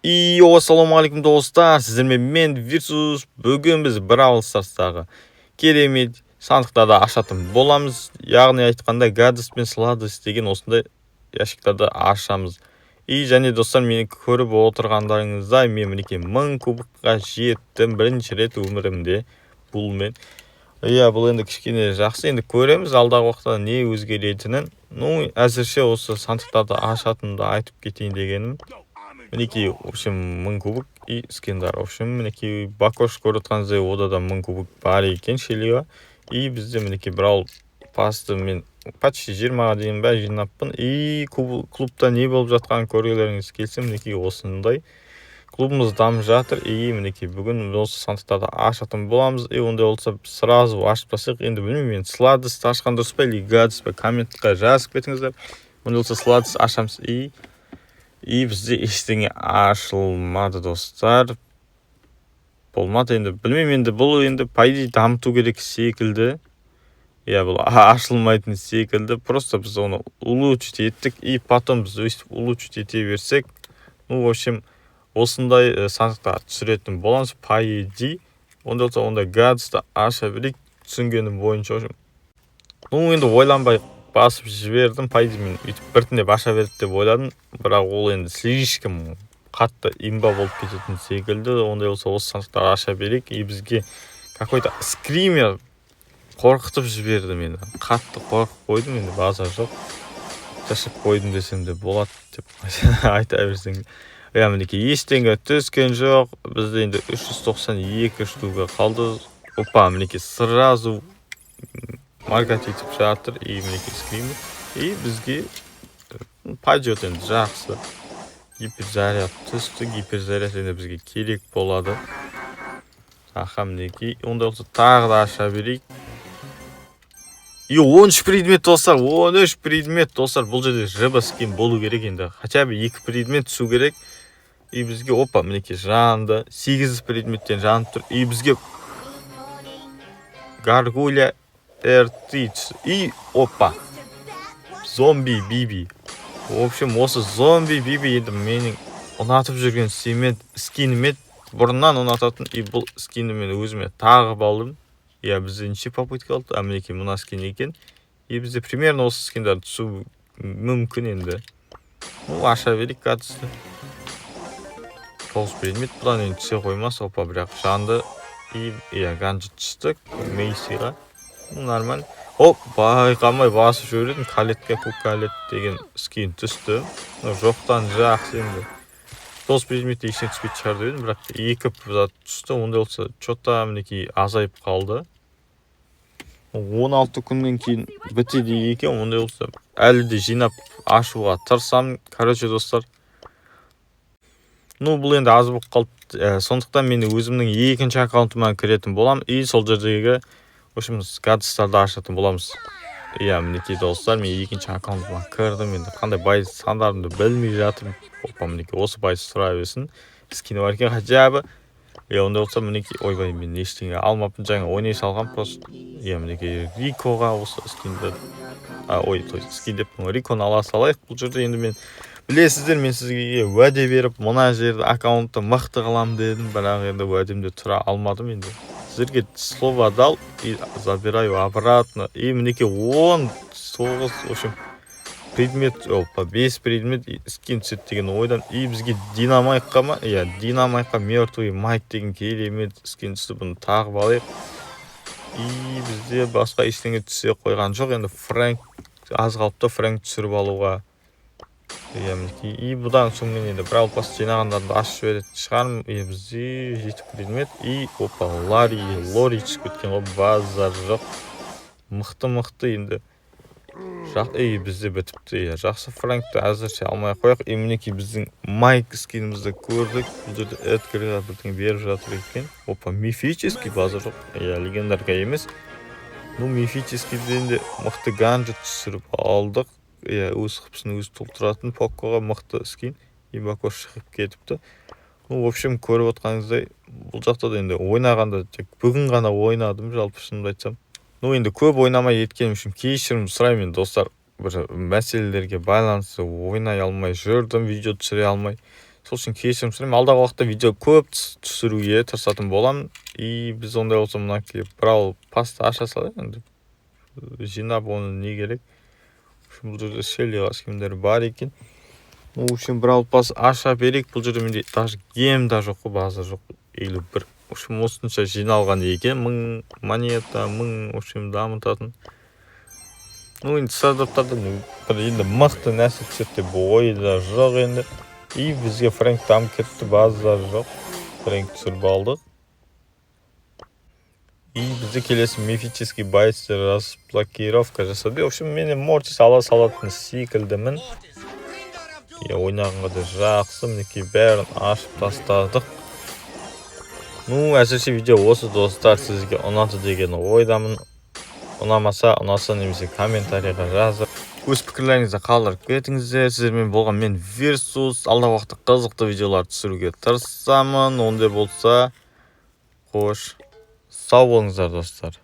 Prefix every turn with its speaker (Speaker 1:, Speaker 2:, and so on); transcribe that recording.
Speaker 1: Йоу, ассалаумағалейкум, достар! Сіздермен мен, Вирсус. Бүгін біз Бравл Старстағы керемет сандықтарды ашатын боламыз. Яғни айтқанда, гадость пен сладость деген осындай ящиктарды ашамыз. И және, достар, мені көріп отырғандарыңыздай, мен, мінекей, 1000 кубокқа жеттім бірінші рет өмірімде бұлмен. Иә, бұл енді кішкене жақсы, енді көреміз алдағы уақытта не өзгеретінін. Ну, әзірше осы сандықтарды ашатынымды айтып кетейін дегенім. Мінекей, в общем, 1000 кубок и скиндар. В общем, мінекей, бакош, көріп отырғаныңыздай, ода да 1000 кубок бар екен, Шеллиға. И бізде, мінекей, Бравл пасты мен почти 20-ға дейін бә жинаппын. И клубта не болып жатқанын көргілеріңіз келсе, мінекей, осындай клубымыз дамып жатыр. И, мінекей, бүгін осы сандықтарды ашатын боламыз. И ондай болса, сразу ашып тастайық. Енді білмеймін, мен сладость ашқан дұрыс па или гадость па, комментқа жазып кетіңіздер. Ондай болса, сладость ашамыз. И бізде ештеңе ашылмады, достар, болмады. Енді білмеймін, енді бұл енді, по идее, дамыту керек секілді. Иә, бұл ашылмайтын секілді. Просто біз оны улучшить еттік, и потом біз өйстіп улучшить ете берсек, ну, в общем, осындай сандықтар түсіретін боламыз, по идее. Ондай болса, ондай гадостьті аша берейік, түсінгенім бойынша. В общем, ну, енді ойланбай басып жібердім. По идее, мен өйтіп біртіндеп аша береді деп ойладым, бірақ ол енді слишком қатты имба болып кететін секілді. Ондай болса, осы сандықтарды аша берейік. И бізге какой-то скример қорқытып жіберді мені, қатты қорқып қойдым. Енді базар жоқ, шашып қойдым десем де болады деп айта берсең. Иә, мінекей, ештеңе түскен жоқ. Бізде енді 392 штука қалды. Опа, мінекей, сразу моргать етіп жатыр. И, мінекей, скример. И бізге пойдет енді, жақсы, гиперзаряд түсті. Гиперзаряд енді бізге керек болады. Аха, мінекей, ондай болса, тағы да аша берейік. И 13 предмет, достар, 13 предмет, достар. Бұл жерде жб скин болу керек енді, хотя бы екі предмет түсу керек. И бізге, опа, мінекей, жанды, сегіз предметтен жанып тұр. И бізге гаргуля РТ түсті. И опа, зомби Биби. В общем, осы зомби Биби енді менің ұнатып жүрген скинім еді, бұрыннан ұнататын. И бұл скинді мен өзіме тағып алдым. Иә, бізде неше попытка қалды? А, мінекей, мына скин екен. И бізде примерно осы скиндар түсу мүмкін енді. Ну, аша берейік гадостьті. Тоғыз предмет, бұдан енді түсе қоймас. Опа, бірақ жанды. И иә, гаджет түсті Мейсиға. Ну, нормально. Оп, байқамай басып жібердім. Калетке Калет деген скин түсті. Ну, жоқтан жақсы енді. Тоғыз предметте ештеңе түспейтін шығар деп едім, бірақ екі зат түсті. Ондай болса, че-то, мінекей, азайып қалды. 16 күннен кейін бітеді екен. Ондай болса, әлі де жинап ашуға тырысамын. Короче, достар, ну, бұл енді аз болып қалды. Сондықтан мен өзімнің екінші аккаунтыма кіретін боламын и сол жердегі, в общем, гадостарды ашатын боламыз. Иә, мінекей, достар, мен екінші аккаунтыма кірдім. Енді қандай бай сандарымды білмей жатырмын. Опа, мінекей, осы бай тұра берсін, скині бар екен хотя бы. Иә, ондай болса, мінекей, ойбай, мен ештеңе алмаппын, жаңа ойнай салғанмын просто. Иә, мінекей, Рикоға осы скинді, а, ой, то есть скин деппін ғой, Риконы ала салайық. Бұл жерде енді мен, білесіздер, мен сізге уәде беріп, мына жерде аккаунтты мықты қыламын дедім, бірақ енді уәдемде тұра алмадым. Енді сіздерге слово дал и забираю обратно. И, мінекей, 19, в общем, предмет, опа, бес предмет скин түседі деген ойдан. И бізге Динамайкқа ма? Иә, Динамайкқа мертвый Майк деген керемет скин түсті. Бұны тағып алайық. И бізде басқа ештеңе түсе қойған жоқ. Енді Фрэнк аз қалыпты, Фрэнк түсіріп алуға. Иә, мінекей. И бұдан соң мен енді Бравл Пасс жинағандарды ашып жіберетін шығармын. И бізде жеті предмет. И опа, Ларри, Лори түсіп кеткен ғой, базар жоқ, мықты, мықты енді. И бізде бітіпті. Иә, жақсы, Фрэнкті әзірше алмай ақ қояйық. И, мінекей, біздің Майк скинімізді көрдік. Бұл жерде Эдгарға бірдеңе беріп жатыр екен. Опа, мифический, базар жоқ. Иә, легендарка емес. Ну, мифическийден де мықты гаджет түсіріп алдық. Иә, өз хпсын өзі толтыратын Поккоға мықты скин. И бако шығып кетіпті. Ну, в общем, көріп отқаныңыздай, бұл жақта да енді ойнағанда тек бүгін ғана ойнадым жалпы, шынымды айтсам. Ну, енді көп ойнамай кеткенім үшін кешірім сұраймын енді, достар. Бір мәселелерге байланысты ойнай алмай жүрдім, видео түсіре алмай. Сол үшін кешірім сұраймын. Алдағы уақытта видео көп түсіруге тырысатын боламын. И біз ондай болса, мынакей Бравл Пассты аша салайық енді, жинап оны не керек? В общем, бұл жерде Шеллиға скиндер бар екен. Ну, в общем, Бравл Пасс аша берейік. Бұл жерде менде даже гем да жоқ қой, база жоқ, 51. В общем, осынша жиналған екен, 1000 монета, 1000, в общем, дамытатын. Ну, енді стардроптардан бір енді мықты нәрсе түседі деп ойда жоқ енді. И бізге Фрэнк дамып кетті, базар жоқ, Фрэнк түсіріп алдық. И бізде келесі мифический боецтер разблокировка жасады. В общем, мен Мортис ала салатын секілдімін. Иә, ойнағанға да жақсы. Мінекей, бәрін ашып тастадық. Ну, әзірше видео осы, достар. Сізге ұнады деген ойдамын. Ұнамаса, ұнаса немесе комментарийға жазып, өз пікірлеріңізді қалдырып кетіңіздер. Сіздермен болған мен, Версус. Алдағы уақытта қызықты видеолар түсіруге тырысамын. Ондай болса, қош сау болыңыздар, достар.